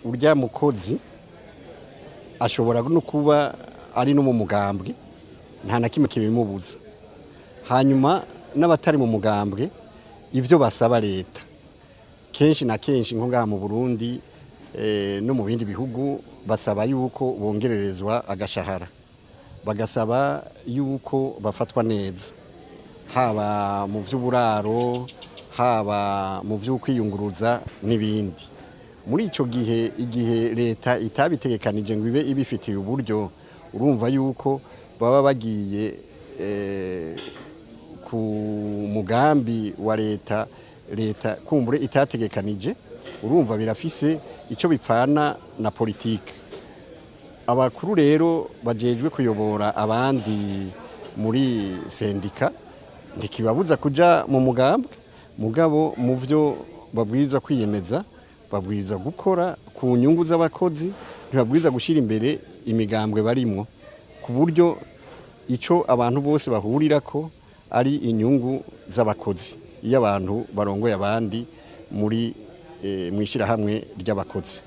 Urya mukozi ashobora no kuba ari no mu mugambwe, nta na kimwe kibimubuza. Hanyuma n'abatari mu mugambwe, ibyo basaba leta kenshi na kenshi, nko ngaha mu Burundi no mu bindi bihugu, basaba yuko bongererezwa agashahara, bagasaba yuko bafatwa neza, haba mu by'uburaro, haba mu by'ukwiyunguruza n'ibindi. Muri icyo gihe, igihe leta itabitegekanije ngo ibe ibifitiye uburyo, urumva yuko baba bagiye ku mugambi wa leta, leta kumbure itategekanije. Urumva birafise icyo bipfana na politike. Abakuru rero bajejwe kuyobora abandi muri sendika, ntikibabuza kuja mu mugambwe, mugabo mu byo babwirizwa kwiyemeza, babwirizwa gukora ku nyungu z'abakozi, ntibabwirizwa gushyira imbere imigambwe barimwo, ku buryo icyo abantu bose bahurirako ari inyungu z'abakozi iyo abantu barongoye abandi muri mu ishyirahamwe ry'abakozi.